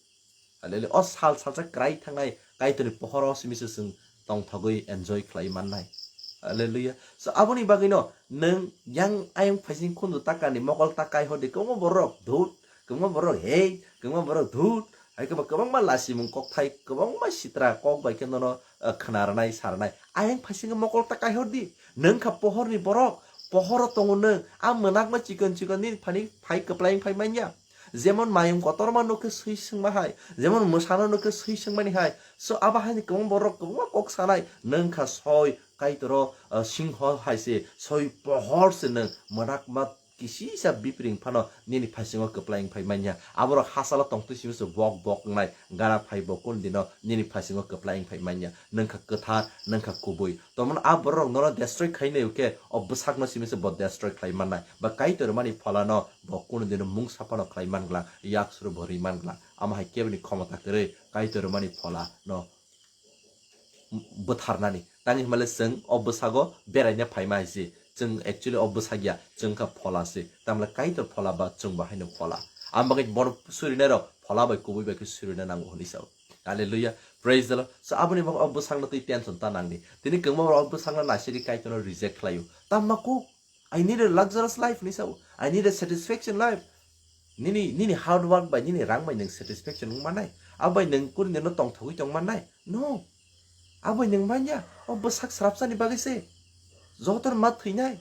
Hallelujah. O sal salsa kwrai thangnai Kaitorni pohoro simi se chwng tongthogwi enjoy khlai mannai. Hallelujah. So aboni bagwino nwng yang ayang phaising khundu takani mokol ta kai hodi kwbangma borok dhut, kwbangma borok hei, kwbangma borok dhut, hai kwbang kwbangma lasimung kokthai, kwbangma sitra kok bai khe nono, uh, khna rwnai, sa rwnai. Ayang phaising mokol ta kai hodi. Nwng kha pohorni borok, pohoro tongo nwng. A mwnakma chikon chikon nini phani phai kwplai phai manya. Jemon mayung kotorma no khe swi swngma hai, jemon mwsano no khe swi swngmani hai. So abo haini kwbang borok kwbangma kok sanai, nwng kha soi Kaitoro, uh, singho hai se, soi pohor se nwng mwnakma kisisa bipring phano nini phaisingo kwplai wng phai manya. Aborok hasalo tongtwi simi se bok bok wngnai, gana phai bo kun dino nini phaisingo kwplai wng phai manya. Nwng kha kwthar, nwng kha kubui. Tomon a borok nono destroy khai naio khe, o bwsakno simi se bo destroy khlai mannai. Ba Kaitor mani pholano bo kunu dino mungsa phano khlai man glang, yak suru bo rwi man glang. Amo hai keboni khomota kwrwi Kaitor mani pholano bwtharnani. Tani hwnba le chwng o bwsago beraina phaima hai se. Chwng actually o bwsak ya, chwng kha phola se. Tamle Kaitor phola ba chwng bo haino phola. Ang bagwi bono surinai rok phola bai kubui bai khe surina nango hwnwi sao. Hallelujah. Praise the Lord. So aboni bagwi o bwsakno twi tension ta nangdi. Tini kwbangma borok o bwsakno naisidi Kaitorno reject khlaio. Tamma kuk? I need a luxurious life, hinwi sao. I need a satisfaction life. Nini, nini hard work bai, nini rang bai nwng satisfaction wng mannai. Abo bai nwng kuri nino tongthogwi tong mannai. No. Abo bai nwng manya. O bwsak srapsani bagwi se. Jotor ma thwinai.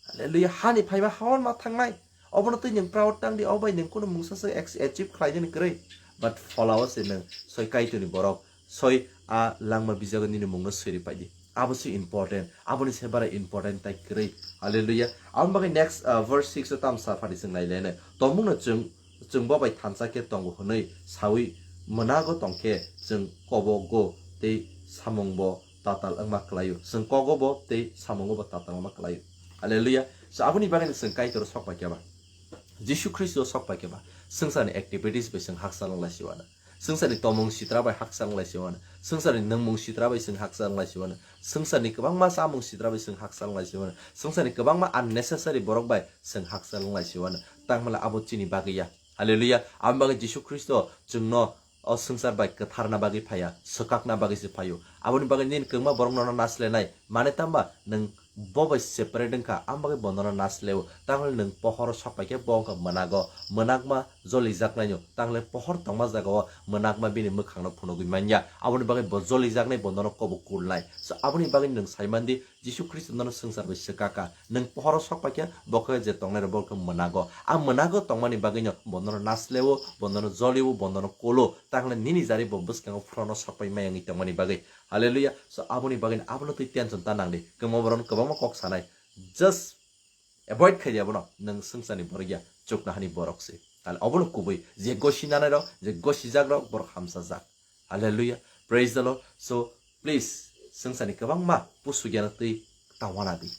Hallelujah. Hani phaiba hawan ma thangnai. Obono twi nwng proud tang di, o bai nwng kunu mungsa se ex-, achieve khlai nini kwrwi. But pholao se nwng soi Kaitorni borok, soi a langma bijago nini mungno siri pai di. Abo se important. Aboni se bara important tai kwrwi. Hallelujah. Aboni bagwi next, uh, verse six o tam sa phadi chwng nai lene. Tongmungno chwng, chwng bo bai thansa khe tongo hwnwi sawi mwnago tong khe chwng kobogo tei samung bo tatal wngma kwlaio. Chwng kogo bo tei samungo bo tatal wngma kwlaio. Hallelujah. So aboni bagwi chwng Kaitor sok pai khe ba. Jisu Khristo sok pai khe ba. Swngcharni activities bai chwng hakchal wng lai si uanw. Swngcharni tomung sitra bai hakchal wng lai si uanw. Swngcharni nwngmung sitra bai chwng hakchal wng lai si uanw. Swngcharni kwbangma chamung sitra bai chwng hakchal wng lai si uanw. Swngcharni kwbangma unnecessary borok bai chwng hakchal wng lai si uanw. Tangmala abo chini bagwi ya. Hallelujah. Aboni bagwi Jisu Khristo chwngno o swngchar bai kwtharna bagwi phaiya, swkakna bagwi se phaio. Aboni bagwi nini kwbangma borok nono naslenai. Mane tamba nwng bo bai separate wngkha, aboni bagwi bo nono nasleo. Tamoni nwng pohoro sok pai khe bo wngkha mwnago. Mwnakma jolijaknaino, tangle pohor tongma jagao mwnakma bini mwkhangno phunugwi manya. Aboni bagwi bo jolijaknai, bo nono kobo kulnai. So, aboni bagwi nwng saimandi, Jisu Khristo nono swngchar bai swkaka. Nwng pohoro sokpaikha, bo khe je tongnairok bo khe mwnago. A mwnago tongmani bagwino bo nono nasleo, bo nono jolio, bo nono kulo. Tangle nini jari bo bwskango phrono sokpai mayangwi tongmani bagwi. Hallelujah. So, aboni bagwino abono twi tension ta nangdi. Kwma borok kwbangma kok sanai. Just avoid khaidi abono, nwng swngcharni borok ya, chuknohani borok se. Tale obono kubui, je gosi nanairok, je gosijakrok, borok hamsajak. Hallelujah. Praise the Lord. So, please, swngcharni kwbangma pusugyano twi tawana di.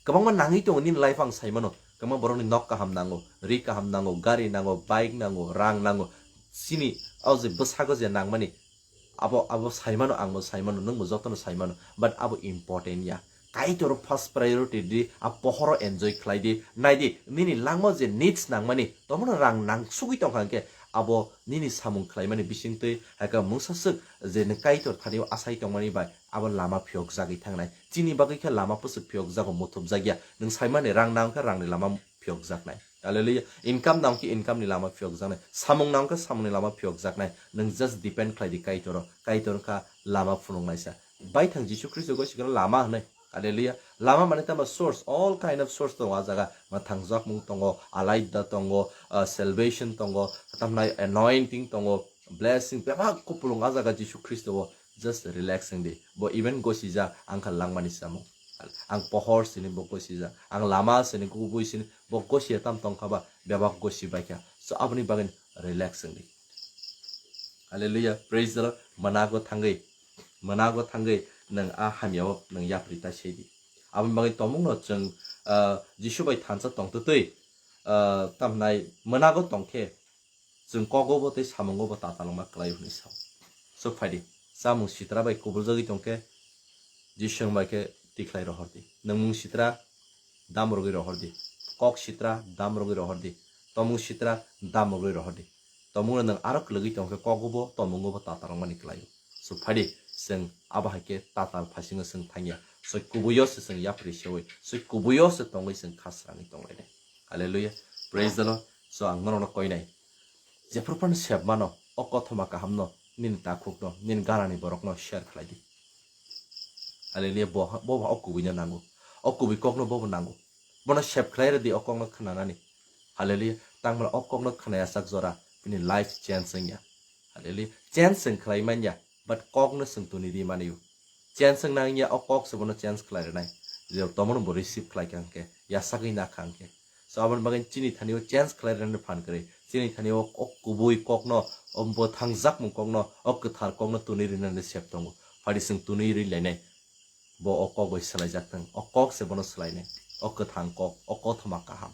Kwbangma nangwi tongo nini life ang saimano. Kwbangma borokni nok kaham nango, ri kaham nango, gari nango, bike nango, rang nango. Chini o je bwsago je nangmani, abo, abo saimano, angbo saimano, nwngbo jotono saimano, but abo important ya. Kaitor first priority di, a pohoro enjoy khlai di, nai di, nini langma je needs nangmani, tomono rang nangsugwi tongkha hwnkhe, abo nini samung khlaimani bisingtwi, haikhe mungsa swk je nwng Kaitor thani asai tongmani bai, abo lama phiyokjagwi thangnai. Chini bagwi khe lama bwswk phiyokjago muthubjakya, nwng saimani rang nangkhe rangni lama phiyokjaknai. Hallelujah. Income nangkhe income ni lama phiyokjaknai. Samung nangkhe samung ni lama phiyokjaknai. Nwng just depend khlai di Kaitor o. Kaitor wngkha lama phunuknaisa. Baithang Jisu Khristo gosikhe lama hwnwi. Hallelujah. Lama mane tamo source, all kind of source tongo a jaga. Mwthangjakmung tongo, alaida tongo, uh, salvation tongo, tamnai anointing tongo, blessing, bebak kupulung a jaga Jisu Khristo o. Just relax wng di. Bo even gosijak, ang kha langmani samung. Ang pohor sini bo gosijak. Ang lama sini, kubui sini, bo gosiya tam tongkha ba, bebak gosi baikha. So, aboni bagwi relax wng di. Hallelujah. Praise the Lord. Mwnago thangwi, mwnago thangwi nwng a hamyao nwng yapri ta sei di. Aboni bagwi tomungno chwng, ah, Jisu bai thansa tongtwtwi, ah, tamhnai mwnago tongkhe, chwng kogo bo tei samungo bo tatalongma klai hwnwi sao. So phaidi, chamung sitra bai kubuljagwi tongkhe, Jisung bai khe tikhlai rohordi. Nwngmung sitra damrogwi rohordi. Kok sitra damrogwi rohordi. Tomung sitra damrogwi rohordi. Tomungno nwng aro kwlwgwi tongkhe kogo bo tomungo bo tatalongmani klaio. So phaidi, chwng abo hai khe tatal phaisingno chwng thangya. Soi kubuio se chwng yapri seui, soi kubuio se tongwi chwng kha srangwi tonglainai. Hallelujah. Praise the Lord. So ang norokno koinai. Jephru phano sep mano, o kothoma kahamno, nini takhukno, nini ganani borokno share khlai di. Hallelujah. Bo, bo, bo o kubuino nango. O kubui kokno bobo nango. Bono sep khlai rwdi o kokno khnanani. Hallelujah. Tangmala o kokno khnaya sak jora, bini life change wngya. Hallelujah. Change wng khlai manya, but kokno chwng tuni di manio. Change wng nang ya, o kok se bono change khlai rwnai. Je tomono bo receive khlai kha hwnkhe, yasagwi na kha hwnkhe. So aboni bagwi chini thani o change khlai rwnani phan kwrwi. Chini thani o, o kubui kokno, o bwthangjakmung kokno, o kwthar kokno tuni rinani sep tongo. Phadi chwng tuni ri lainai. Bo o kok bai swlaijak thung. O kok se bono swlainai. O kwthang kok, o kothoma kaham.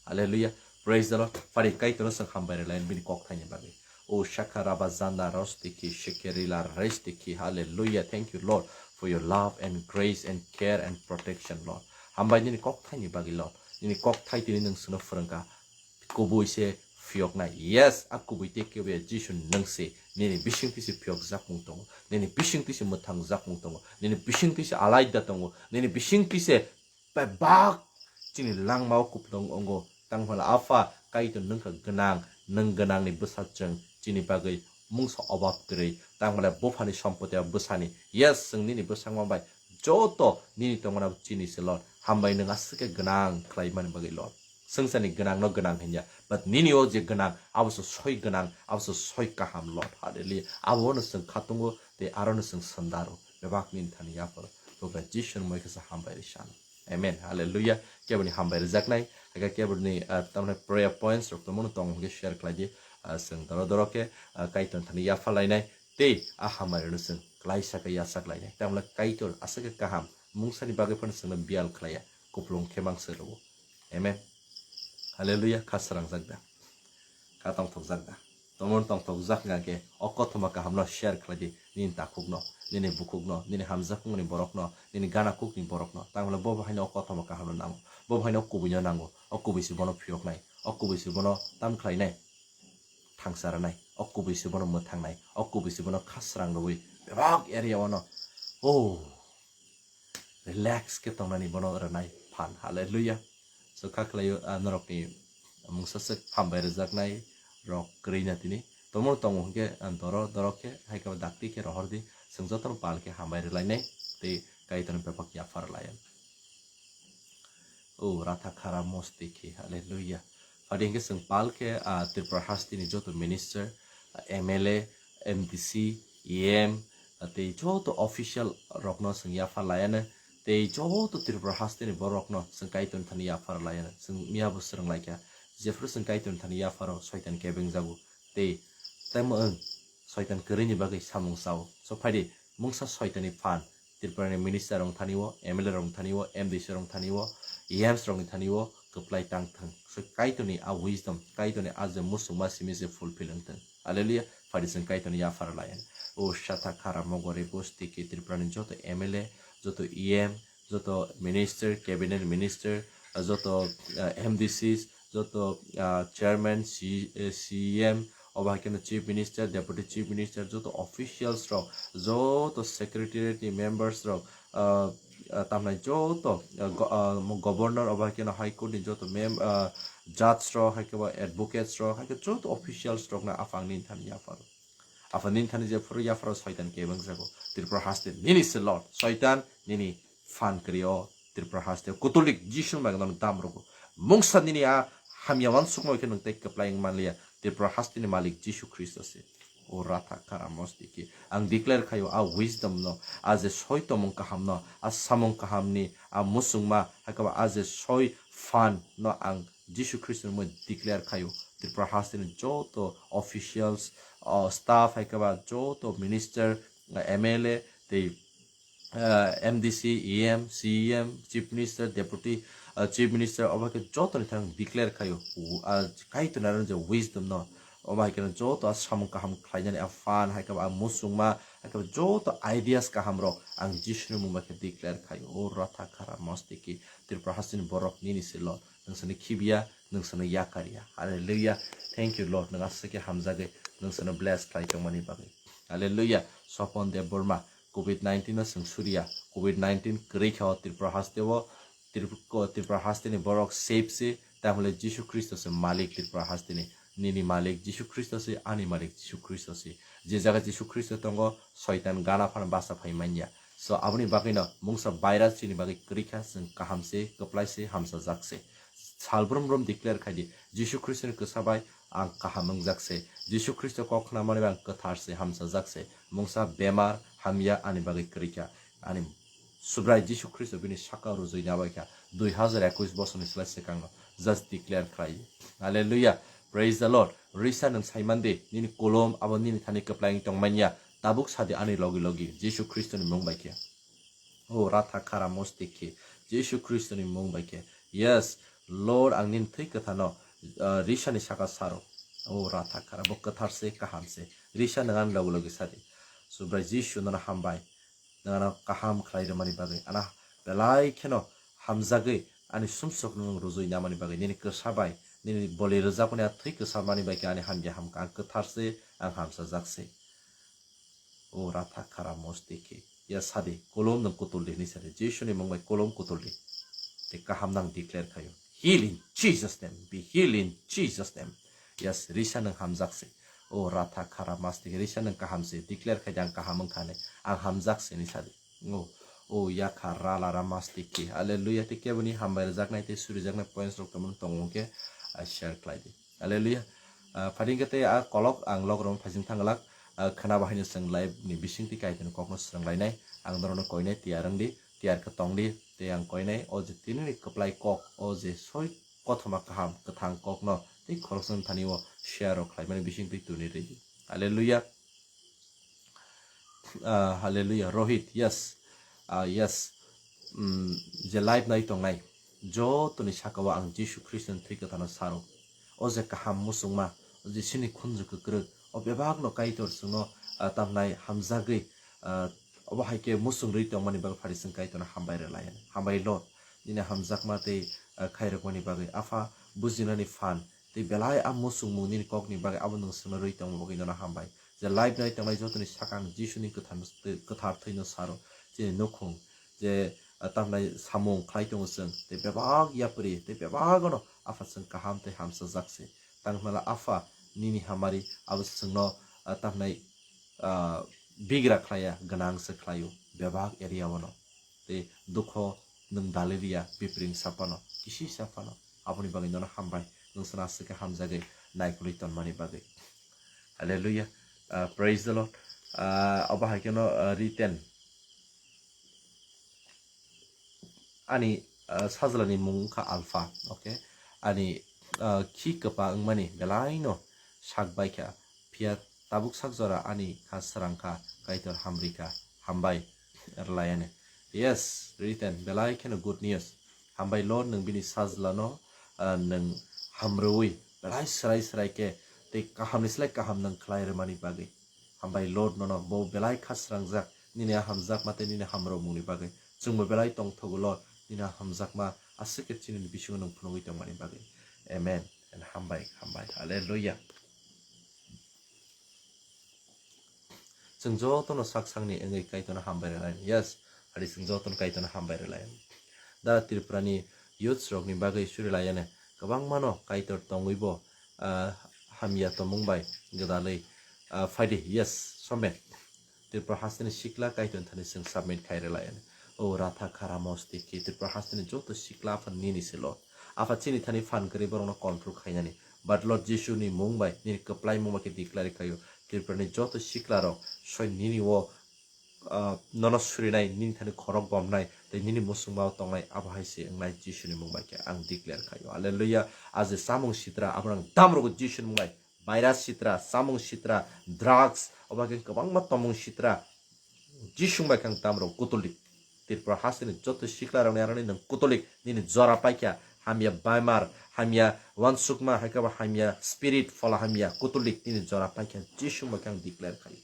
Hallelujah. Praise the Lord. Phadi Kaitorno chwng hambai rwlainai bini kok thaini bagwi. O shakha raba janda rostiki shikhe rila restiki. Hallelujah. Thank you, Lord, for your love and grace and care and protection, Lord. Hambai nini kok thaini bagwi, Lord. Nini kok thai tini nwng chwngno phwrwngkha. Kubui se phiyoknai. Yes, a kubui tei kebo ya Jisu nwng se. Nini bisingtwi se phiyokjakmung tongo. Nini bisingtwi se mwthangjakmung tongo. Nini bisingtwi se alaida tongo. Nini bisingtwi se bebak chini langmao kupulung ongo. Tangmala Apha, Kaitor nwng kha gwnang, nwng gwnangni bwsajwng chini bagwi mungsa obab kwrwi. Tangmala buphani sompoti o bwsani. Yes, chwng nini bwsakma bai joto nini tongmani abo chini se, Lord. Hambai nwng aswk khe gwnang khlaimani bagwi, Lord. Swngcharni gwnangno gwnang hinya, but nini o je gwnang, abo se soi gwnang, abo se soi kaham, Lord. Hallelujah. Abono chwng khatungo tei arono chwng swndaro. Bebak nini thani yapharo. Bugra Jisuni moi khe se hambai rwi sano. Amen. Hallelujah. Keboni hambai rwjaknai, hakhe keboni, ah, tamni prayer points rok tongmano tong hwnkhe share khlai di. Ah, chwng doro doro khe, ah, Kaitor thani yapha lainai tei a hambai rwno chwng klaisa khe yachak lainai. Tamle Kaitor aswk khe kaham, mungsani bagwi phano chwngno biyal khlaiya, kupulung khe mangsa rwo. Amen. Hallelujah. Kha srangjak da? Kha tongthokjak da? Tomon tongthokjak wngkha khe o kothoma kahamno share khlai di nini takhukno, nini bukhukno, nini hamjakmungni borokno, nini gana kukni borokno. Tangmala bo bo haino o kothoma kahamno nango, bo bo haino o kubuino nango. O kubui se bono phiyoknai, o kubui se bono tam khlainai, thangsa rwnai, o kubui se bono mwthangnai, o kubui se bono kha srang rwui bebak area o no, oh, relax khe tongnani bono rwnai phan. Hallelujah. So kha khlaio, ah, norokni, mungsa swk hambai rwjaknai rok kwrwi na tini. Tomo tongo hwnkhe, ah, doro, doro khe, hai khe dakti khe rohor di, chwng jotono pal khe hambai rwlainai, tei Kaitorni bebak yaphar lai. O ratha khara mosti khe, hallelujah. Phadi hwnkhe chwng pal khe, ah, Tripura hasteni joto minister, ah, M L A, M D C, E M, ah, tei joto official rokno chwng yaphar laiano, tei joto Tripura hasteni borokno chwng Kaitorni thani yaphar laiano. Chwng miya bo swrwng laikha, jephru chwng Kaitorni thani yapharo, Soitan kebengjago. Tei tamo wng Soitan kwrwini bagwi samung sao. So phaidi mungsa Soitanni phan Tripurani minister rok thani o, M L A rok thani o, M D C rok thani o, E Ms rok thani o kwplai tang thang. So Kaitorni a wisdom, Kaitorni a je muchungma simi je fulfill wng thang. Hallelujah. Phaidi chwng Kaitorni yaphar lai. O satha khara mogori bosti ki Tripurani joto M L A, joto E M, joto minister, cabinet minister, joto, ah, M D Cs, joto, ah, chairman, C-, eh, C E M, obo hai kheno chief minister, deputy chief minister, joto officials rok, joto secretariat ni members rok, ah, ah, tamnai joto, ah, go-, ah, mo-, governor, obo hai kheno high court ni joto mem-, ah, judge rok, hai khe bo advocates rok, hai khe joto officials rok no aphang ni thani yapharo. Aphani thani je phuru yapharo Soitan kebeng jago. Tripura haste nini se Lord. Soitan nini phan kri o Tripura haste. Kutulik Jisu bai gano dam rogo. Mungsa nini a hamya wan sukmo khe nung tei kwplai wng manliya. Tripura haste ni malik Jisu Khristo se. O ratha khara mosti ki. Ang declare khayo a wisdom no, a je soi tomung kaham no, a samung kaham ni, a musungma, hakaba a je soi phan no ang Jisu Khristo ni mui declare khayo. Tripura haste ni joto officials, o staff, hakaba joto minister, M L A, tei ah, M D C, E M, C E M, Chief Minister, Deputy, ah, Chief Minister, obo khe joto ni thang declare khayo. U-, ah, Kaitor ni aro je wisdom no, obo hai khe joto a samung kaham khlainani a phan, hai khe a musungma, hai khe joto ideas kaham rok ang Jisu ni mung bai khe declare khayo. O ratha khara mosti ki Tripura haste ni borok nini se Lord, nwng sani khibiya, nwng sani yakarya. Hallelujah. Thank you Lord, nwng aswk khe hamjagwi, nwng sani bless khlai tongmani bagwi. Hallelujah. Sopon Debbarma, covid nineteen no chwng suriya. Covid nineteen kwrwi kha o Tripura haste o. Trip-, ko-, Tripura haste ni borok safe se. Tamole Jisu Khristo se malik Tripura haste ni. Nini malik Jisu Khristo se, ani malik Jisu Khristo se. Je jaga Jisu Khristo tongo, Soitan gana phano basa phai manya. So, aboni bagwi no mungsa virus chini bagwi kwrwi kha, chwng kaham se, kwplai se, hamsa jak se. Sal brum brum declare khai di, Jisu Khristo ni kwsa bai ang kaham wngjak se. Jisu Khristo kok khna mani bai ang kwthar se, hamsa jak se. Mungsa bemar hamya ani bagwi kwrwi kha. Ani Subrai Jisu Khristo bini saka rujui nabai kha. Dui hazar ekwis bosor ni slai swkang no just declare khlai. Hallelujah. Praise the Lord. Risa nwng sai man di, nini kolom abo nini thani kwplai wng tong manya. Tabuk sa di ani logi logi Jisu Khristo ni mung bai khe. O ratha khara mosti khe, Jisu Khristo ni mung bai khe. Yes, Lord, ang nini thwi kwthar no, ah, risa ni saka saro. O ratha khara, bo kwthar se, kaham se. Risa nwng ani logi logi sa di. Subrai Jisu nono hambai. Nwng ano kaham khlai rwmani bagwi, ano belai kheno hamjagwi ani sumsok nwng rujui namani bagwi, nini kwsa bai, nini boli rwjakmani a thwi kwsa mani bai khe ani hamya hamkha, ang kwthar se, ang hamsajak se. O ratha khara mosti khe. Ya sadi, kolom nwng kutul di hwnwi sadi. Jisu ni mung bai kolom kutul di. Tei kaham nang declare khaio. Heal in Jesus name. Be healed in Jesus name. Yes, risa nwng hamjak se. O ratha khara mosti khe risa nwng kaham se. Declare khai di ang kaham wngkha hinwi. Ang hamjak se hwnwi sadi. O, o yakha rala ra mosti khe. Hallelujah. Tei keboni hambai rwjaknai tei surijaknai points rok tongmani tongo khe, ah, share khlai di. Hallelujah. Ah, phaidi hwnkhe tei a kolok ang log rok phaiching thanglak, ah, khna bahaino chwng live ni bisingtwi Kaitorni kokno swrwng lainai. Ang norokno koinai tiyar wng di, tiyar khe tong di, tei ang koinai o je tinini kwplai kok, o je soi kothoma kaham kwthang kokno tei khoroksa thani o share rok khlaimani bisingtwi tuni rw di. Hallelujah. Ah, hallelujah. Rohit, yes. Ah, yes. Mm, je live nai tongnai, jotoni saka o ang Jisu Khristo ni thwi kwthar no saro. O je kaham muchungma, o je chini khunju kwkrwk, o bebak no Kaitor chwngno, ah, tamnai hamjagwi, ah, obo hai khe muchung rwi tongmani bagwi phari chwng Kaitor no hambai rwlai. Hambai Lord, nini hamjakma tei, ah, khairokmani bagwi. Apha, bujinani phan, tei belai a muchungmung nini kokni bagwi abo nwng chwngno rwi tongma bagwi nono hambai. Je live nai tongnai jotoni sakang Jisuni kwthar, kwthar thwino saro, chini nukhung, je ah, tamnai samung khlai tongo chwng, tei bebak yapri, tei bebak no Apha chwng kaham tei hamsajak se. Tang hwnla Apha nini hamari abo chwngno, ah, tamnai, ah, bigra khlaiya, gwnang se khlaio bebak area o no. Tei dukho nwng daliria, bipring saphano, kisi saphano, aboni bagwi nono hambai, nwng sona aswk khe hamjagwi naikolwi tonmani bagwi. Hallelujah. Ah, praise the Lord. Ah, obo hai kheno, ah, written. Ani, ah, sajlani mung wngkha Alpha, okay? Ani, ah, khi kwpa wngmani belaino sak baikha, phiya tabuk sak jora ani kha srang kha, Kaitor hamri kha, hambai rwlaiani. Yes, written, belai kheno good news. Hambai Lord, nwng bini sajlano, ah, nwng hamrwi belai swrai swrai khe tei kahamni slai kaham nwng khlai rwmani bagwi. Hambai Lord, nono bo belai kha srangjak, nini a hamjakma tei nini hamrokmungni bagwi. Chwngbo belai tongthogo Lord, nini a hamjakma aswk khe chini bisingo nwng phunugwi tongmani bagwi. Amen. And hambai, hambai. Hallelujah. Chwng jotono sak sakni wngwi Kaitorno hambai rwlai. Yes, hari chwng jotono Kaitorno hambai rwlai. Da Tripurani youths rokni bagwi suri laiyane kwbangmano Kaitor tongwibo, ah, hamya tongmung bai gwdalwi, ah, phaidi. Yes, somen. Tripura hasteni sikla Kaitorni thani chwng submit khai rwlai. O Ratha Khara Mosti ki Tripura hasteni joto sikla Apha nini se Lord. Apha chini thani phan kwrwi borokno control khainani. But Lord Jisu ni mung bai, nini kwplai mung bai khe declare khaio. Tripura ni joto sikla rok soi nini o, ah, nono surinai, nini thani khorok bomnai, tei nini musungma o tongnai, abo hai se wngnai Jisu ni mung bai khe ang declare khaio. Hallelujah. A je chamung sitra, abo ang dam rogo Jisu ni mung bai. Virus sitra, chamung sitra, drugs, obo khe kwbangma tomung sitra. Jisung bai khe ang tamrok kutulik. Tripura hasteni joto sikla rokni aroni nwng kutulik, nini jora paikha, hamya baimar, hamya wansukma, hai khe bo hamya spirit, phola hamya, kutulik, nini jora paikha, Jisung bai khe ang declare khai.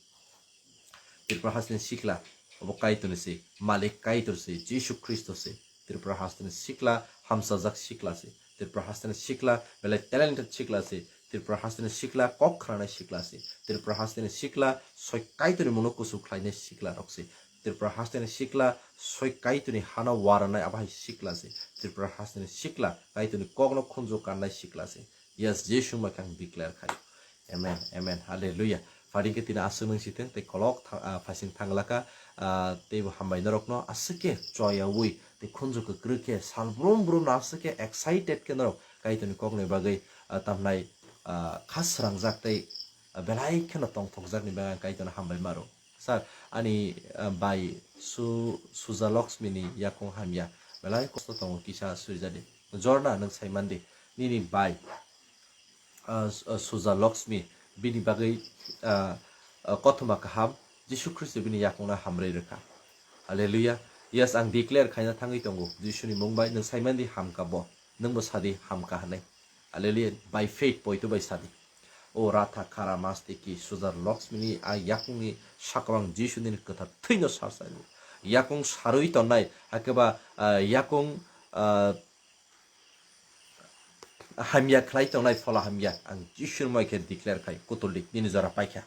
Tripura hasteni sikla, obo Kaitorni se, Malik Kaitor se, Jisu Khristo se. Tripura hasteni sikla, hamsajak sikla se. Tripura hasteni sikla, belai talented sikla se. Tripura hasteni sikla, kok khranai sikla se. Tripura hasteni sikla, soi Kaitorni mungno kusu khlainai sikla rok se. Tripura hasteni sikla, soi Kaitorni hano waranai abo hai sikla se. Tripura hasteni sikla, Kaitorni kokno khunju kannai sikla se. Yes, Jisu bai khe ang declare khai. Amen, amen, hallelujah. Phaidi khe tini aswk nung siteng tei kolok tha-, ah, phaising thanglaka, ah, teibo hambai norokno aswk khe choyaui tei khunju kwkrwi khe sal brum brum no aswk khe excited khe norok Kaitorni kokni bagwi, ah, tamnai, ah, kha srangjak tei, ah, belai kheno tongthokjakni bagwi ang Kaitorno hambai maro. Sir, ani, ah, bai Su-, Suja Lakshmi ni yakung hamya belai kosto tongo kisa surijadi. Jorna nwng saimandi nini bai ah, s-, ah, Suja Lakshmi, bini bagwi, ah, ah, kothoma kaham, Jisu Khristo bini yakungno hamrwi rwkha. Hallelujah. Yes, ang declare khaina thangwi tongo, Jisuni mung bai nwng saimandi hamka bo, nwngbo sadi hamka hwnwi. Hallelujah. By faith poito bai sadi. O Ratha Khara Masti ki Suja Lakshmi ni a yakungni sakao ang Jisuni kwthar thwino sarsai. Yakung sarwi tongnai, hakhe ba, ah, yakung, ah, hamya khlai tongnai phola hamya ang Jisuni mung bai khe declare khai, kutulik nini jora paikha.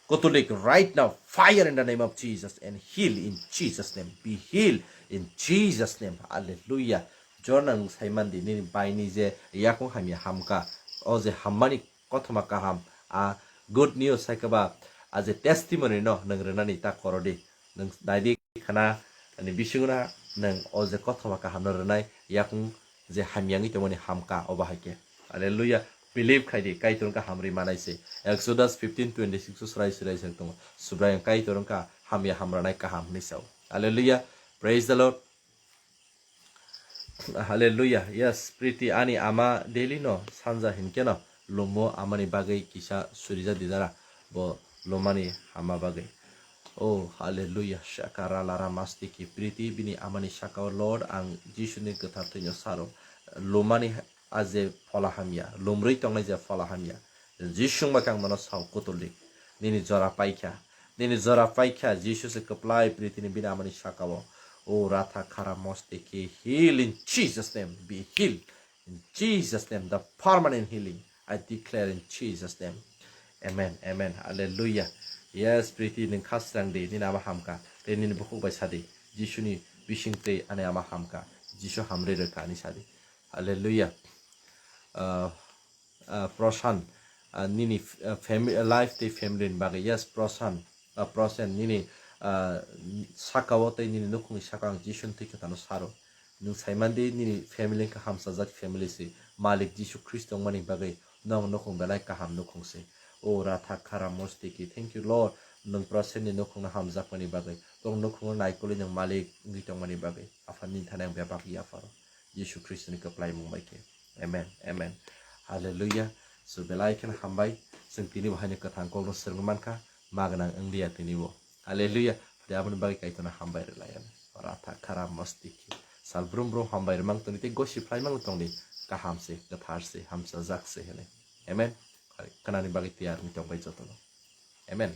Kutulik right now, fire in the name of Jesus and heal in Jesus name, be healed in Jesus name. Hallelujah. Jorna nwng saimandi nini baini je yakung hamya hamka, o je hammani kothoma kaham, a good news hai khe ba a je testimony no nwng rwnani ta korodi. Nwng naidi khana, ani bisingo na nwng o je kothoma kaham no rwnai, yakung je hamya wngwi tongmani hamka obo hai khe. Hallelujah. Believe khai di, Kaitor wngkha hamri manai se. Exodus fifteen twenty six o srai srai se tongo. Subraiyung Kaitor wngkha hamya hamranai kaham hwnwi sao. Hallelujah. Praise the Lord. Hallelujah. Yes, Priti ani ama daily no sanja hinkhe no lumo amani bagwi kisa surija didara bo lumani hama bagwi. Oh, hallelujah. Shakara lara masti ki Priti bini amani sakao Lord ang Jisuni kwthar thwino saro. Lumani a je phola hamya, lumrwi tongnai je phola hamya. Jisung bai khe ang nono sao kutulik. Nini jora paikha. Nini jora paikha, Jisu se kwplai Pritini bini amani sakao. O Ratha Khara Mosti ki heal in Jesus name, be healed. In Jesus name, the permanent healing. I declare in Jesus name. Amen, amen, hallelujah. Yes, Priti nwng khasrang di, nini ama hamka. Tei nini bukhuk bai sadi. Jisuni bising tei ani ama hamkha. Jisu hamri rwkha ani sadi. Hallelujah. Ah, ah, Prashan, ah, nini f-, ah, fami-, ah, life tei family ni bagwi. Yes, Prashan, ah, Prashan, nini, ah, saka o tei nini nukhungni saka ang Jisuni thwi kwthano saro. Nwng saimandi nini family wngkha hamsajak family se. Malik Jisu Khristo wngmani bagwi nwng nukhung belai kaham nukhung se. O Ratha Khara Mostiki, thank you Lord. Nwng Prashan ni nukhungno hamjakmani bagwi. Tong nukhungno naikolwi nwng Malik wngwi tongmani bagwi. Apha nini thani ang bebak yapharo. Jisu Khristoni kwplaimung bai khe. Amen. Amen. Hallelujah. So belai kheno hambai. Chwng tini bo haino kwthang kokno swrwngwi mankha. Magnang wngliya tini bo. Hallelujah. Tei aboni bagwi Kaitorno hambai rwlai ano. Ratha Khara Mostiki. Sal brum brum hambai rwmang tongdi tei gosi phlaimang tongdi. Kaham se, kwthar se, hamsajak se hwnwi. Amen. Khnani bagwi tiyar wngwi tongbai jotono. Amen.